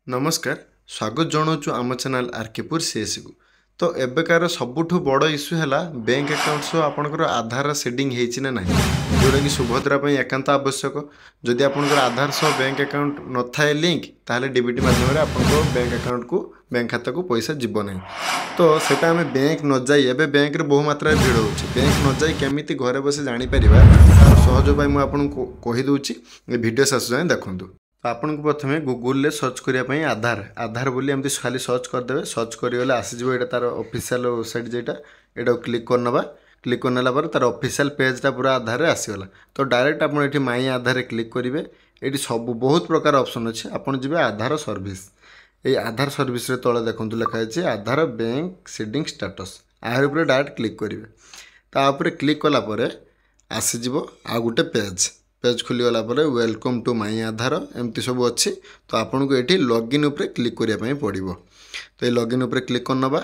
ନମସ୍କାର, ସ୍ୱାଗତ ଜଣାଉଛୁ ଆମ ଚ୍ୟାନେଲ୍ ଆର୍କେପୁର ସିଏସ୍କୁ। ତ ଏବେକାର ସବୁଠୁ ବଡ଼ ଇସ୍ୟୁ ହେଲା, ବ୍ୟାଙ୍କ ଆକାଉଣ୍ଟ ସହ ଆପଣଙ୍କର ଆଧାର ସିଡ଼ିଂ ହେଇଛି ନା ନାହିଁ, ଯେଉଁଟାକି ସୁଭଦ୍ରା ପାଇଁ ଏକାନ୍ତ ଆବଶ୍ୟକ। ଯଦି ଆପଣଙ୍କର ଆଧାର ସହ ବ୍ୟାଙ୍କ ଆକାଉଣ୍ଟ ନଥାଏ ଲିଙ୍କ, ତାହେଲେ ଡିବିଟି ମାଧ୍ୟମରେ ଆପଣଙ୍କ ବ୍ୟାଙ୍କ ଆକାଉଣ୍ଟକୁ, ବ୍ୟାଙ୍କ ଖାତାକୁ ପଇସା ଯିବ ନାହିଁ। ତ ସେଇଟା ଆମେ ବ୍ୟାଙ୍କ ନ ଯାଇ, ଏବେ ବ୍ୟାଙ୍କରେ ବହୁ ମାତ୍ରାରେ ଭିଡ଼ ହେଉଛି, ବ୍ୟାଙ୍କ ନ ଯାଇ କେମିତି ଘରେ ବସି ଜାଣିପାରିବା, ତାର ସହଜ ଉପାୟ ମୁଁ ଆପଣଙ୍କୁ କହିଦେଉଛି। ଏ ଭିଡ଼ିଓ ଶେଷ ଯାଏଁ ଦେଖନ୍ତୁ। ତ ଆପଣଙ୍କୁ ପ୍ରଥମେ ଗୁଗୁଲରେ ସର୍ଚ୍ଚ କରିବା ପାଇଁ ଆଧାର, ଆଧାର ବୋଲି ଏମିତି ଖାଲି ସର୍ଚ୍ଚ କରିଦେବେ। ସର୍ଚ୍ଚ କରିଗଲେ ଆସିଯିବ ଏଇଟା ତାର ଅଫିସିଆଲ ୱେବସାଇଟ୍ ଯେଇଟା, ଏଇଟାକୁ କ୍ଲିକ୍ କରିନେବା। କ୍ଲିକ୍ କରିନେଲା ପରେ ତାର ଅଫିସିଆଲ ପେଜ୍ଟା ପୁରା ଆଧାରରେ ଆସିଗଲା। ତ ଡାଇରେକ୍ଟ ଆପଣ ଏଠି ମାଇ ଆଧାରରେ କ୍ଲିକ୍ କରିବେ। ଏଇଠି ସବୁ ବହୁତ ପ୍ରକାର ଅପସନ୍ ଅଛି। ଆପଣ ଯିବେ ଆଧାର ସର୍ଭିସ୍। ଏଇ ଆଧାର ସର୍ଭିସରେ ତଳେ ଦେଖନ୍ତୁ ଲେଖା ହେଇଛି ଆଧାର ବ୍ୟାଙ୍କ ସିଡ଼ିଂ ଷ୍ଟାଟସ୍। ଆହାର ଉପରେ ଡାଇରେକ୍ଟ କ୍ଲିକ୍ କରିବେ। ତା ଉପରେ କ୍ଲିକ୍ କଲା ପରେ ଆସିଯିବ ଆଉ ଗୋଟେ ପେଜ୍। ପେଜ୍ ଖୋଲିଗଲା ପରେ welcome to ମାଇ ଆଧାର ଏମିତି ସବୁ ଅଛି। ତ ଆପଣଙ୍କୁ ଏଇଠି ଲଗ୍ଇନ୍ ଉପରେ କ୍ଲିକ୍ କରିବା ପାଇଁ ପଡ଼ିବ। ତ ଏଇ ଲଗ୍ଇନ୍ ଉପରେ କ୍ଲିକ୍ କରିନେବା।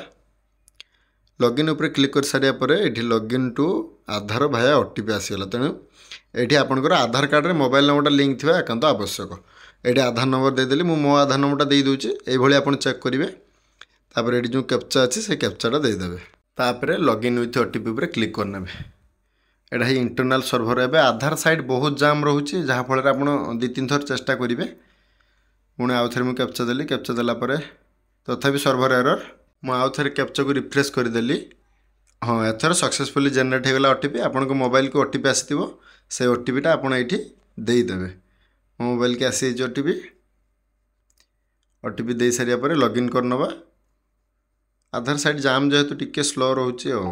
ଲଗ୍ଇନ୍ ଉପରେ କ୍ଲିକ୍ କରିସାରିବା ପରେ ଏଇଠି ଲଗ୍ଇନ୍ ଟୁ ଆଧାର ଭାୟା ଓଟିପି ଆସିଗଲା। ତେଣୁ ଏଇଠି ଆପଣଙ୍କର ଆଧାର କାର୍ଡ଼ରେ ମୋବାଇଲ୍ ନମ୍ବରଟା ଲିଙ୍କ୍ ଥିବା ଏକାନ୍ତ ଆବଶ୍ୟକ। ଏଇଠି ଆଧାର ନମ୍ବର ଦେଇଦେଲି ମୁଁ, ମୋ ଆଧାର ନମ୍ବରଟା ଦେଇଦେଉଛି। ଏଇଭଳି ଆପଣ ଚେକ୍ କରିବେ। ତାପରେ ଏଇଠି ଯେଉଁ କ୍ୟାପଚା ଅଛି, ସେ କ୍ୟାପଚାଟା ଦେଇଦେବେ। ତାପରେ ଲଗ୍ଇନ୍ ୱିଥ୍ ଓଟିପି ଉପରେ କ୍ଲିକ୍ କରିନେବେ। ଏଇଟା ହିଁ ଇଣ୍ଟରନାଲ୍ ସର୍ଭର। ଏବେ ଆଧାର ସାଇଟ୍ ବହୁତ ଜାମ୍ ରହୁଛି, ଯାହାଫଳରେ ଆପଣ 2 3 ଥର ଚେଷ୍ଟା କରିବେ। ପୁଣି ଆଉ ଥରେ ମୁଁ କ୍ୟାପଚା ଦେଲି। କ୍ୟାପଚା ଦେଲା ପରେ ତଥାପି ସର୍ଭର ଏରର୍। ମୁଁ ଆଉ ଥରେ କ୍ୟାପଚାକୁ ରିଫ୍ରେଶ୍ କରିଦେଲି। ହଁ, ଏଥର ସକ୍ସେସଫୁଲି ଜେନେରେଟ୍ ହେଇଗଲା ଓଟିପି। ଆପଣଙ୍କ ମୋବାଇଲକୁ ଓଟିପି ଆସିଥିବ, ସେ ଓଟିପିଟା ଆପଣ ଏଇଠି ଦେଇଦେବେ। ମୋ ମୋବାଇଲକି ଆସିଯାଇଛି ଓଟିପି। ଓଟିପି ଦେଇସାରିବା ପରେ ଲଗ୍ଇନ୍ କରିନେବା। ଆଧାର ସାଇଟ୍ ଜାମ୍ ଯେହେତୁ ଟିକେ ସ୍ଲୋ ରହୁଛି। ଆଉ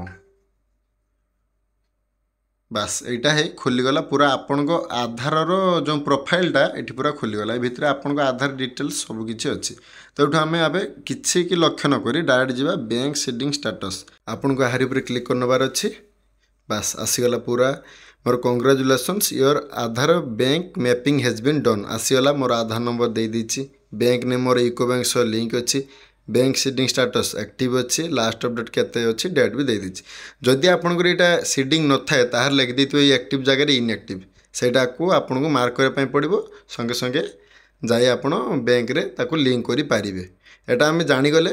ବାସ୍, ଏଇଟା ହେଇ ଖୋଲିଗଲା ପୁରା। ଆପଣଙ୍କ ଆଧାରର ଯେଉଁ ପ୍ରୋଫାଇଲଟା ଏଠି ପୁରା ଖୋଲିଗଲା। ଏ ଭିତରେ ଆପଣଙ୍କ ଆଧାର ଡିଟେଲ୍ସ ସବୁକିଛି ଅଛି। ତ ଏଠୁ ଆମେ ଏବେ କିଛି କି ଲକ୍ଷ୍ୟ ନ କରି ଡାଇରେକ୍ଟ ଯିବା ବ୍ୟାଙ୍କ ସିଡ଼ିଂ ଷ୍ଟାଟସ୍। ଆପଣଙ୍କୁ ଆହାରି ଉପରେ କ୍ଲିକ୍ କରିନେବାର ଅଛି। ବାସ୍, ଆସିଗଲା ପୁରା ମୋର "Congratulations, your Aadhaar bank mapping has been done" ଆସିଗଲା। ମୋର ଆଧାର ନମ୍ବର ଦେଇଦେଇଛି, ବ୍ୟାଙ୍କ ନେମ୍ ମୋର ୟୁକୋ ବ୍ୟାଙ୍କ ସହ ଲିଙ୍କ ଅଛି, ବ୍ୟାଙ୍କ ସିଡ଼ିଂ ଷ୍ଟାଟସ୍ ଆକ୍ଟିଭ୍ ଅଛି, ଲାଷ୍ଟ ଅପଡ଼େଟ୍ କେତେ ଅଛି, ଡେଟ୍ ବି ଦେଇଦେଇଛି। ଯଦି ଆପଣଙ୍କର ଏଇଟା ସିଡ଼ିଂ ନଥାଏ, ତାହେଲେ ଲେଖିଦେଇଥିବ ଏଇ ଆକ୍ଟିଭ୍ ଜାଗାରେ ଇନ୍ଆକ୍ଟିଭ୍। ସେଇଟାକୁ ଆପଣଙ୍କୁ ମାର୍କ କରିବା ପାଇଁ ପଡ଼ିବ। ସଙ୍ଗେ ସଙ୍ଗେ ଯାଇ ଆପଣ ବ୍ୟାଙ୍କରେ ତାକୁ ଲିଙ୍କ କରିପାରିବେ। ଏଇଟା ଆମେ ଜାଣିଗଲେ,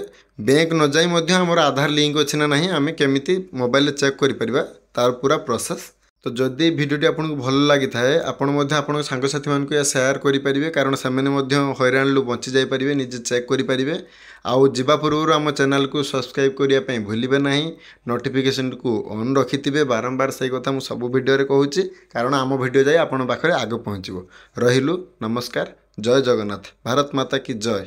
ବ୍ୟାଙ୍କ ନ ଯାଇ ମଧ୍ୟ ଆମର ଆଧାର ଲିଙ୍କ ଅଛି ନା ନାହିଁ ଆମେ କେମିତି ମୋବାଇଲରେ ଚେକ୍ କରିପାରିବା, ତାର ପୁରା ପ୍ରୋସେସ୍। ତ ଯଦି ଭିଡ଼ିଓଟି ଆପଣଙ୍କୁ ଭଲ ଲାଗିଥାଏ, ଆପଣ ମଧ୍ୟ ଆପଣଙ୍କ ସାଙ୍ଗସାଥିମାନଙ୍କୁ ଏହା ସେୟାର କରିପାରିବେ, କାରଣ ସେମାନେ ମଧ୍ୟ ହଇରାଣରୁ ବଞ୍ଚି ଯାଇପାରିବେ, ନିଜେ ଚେକ୍ କରିପାରିବେ। ଆଉ ଯିବା ପୂର୍ବରୁ ଆମ ଚ୍ୟାନେଲକୁ ସବସ୍କ୍ରାଇବ୍ କରିବା ପାଇଁ ଭୁଲିବେ ନାହିଁ। ନୋଟିଫିକେସନ୍କୁ ଅନ୍ ରଖିଥିବେ। ବାରମ୍ବାର ସେଇ କଥା ମୁଁ ସବୁ ଭିଡ଼ିଓରେ କହୁଛି, କାରଣ ଆମ ଭିଡ଼ିଓ ଯାଇ ଆପଣଙ୍କ ପାଖରେ ଆଗ ପହଞ୍ଚିବ। ରହିଲୁ, ନମସ୍କାର, ଜୟ ଜଗନ୍ନାଥ, ଭାରତ ମାତା କି ଜୟ।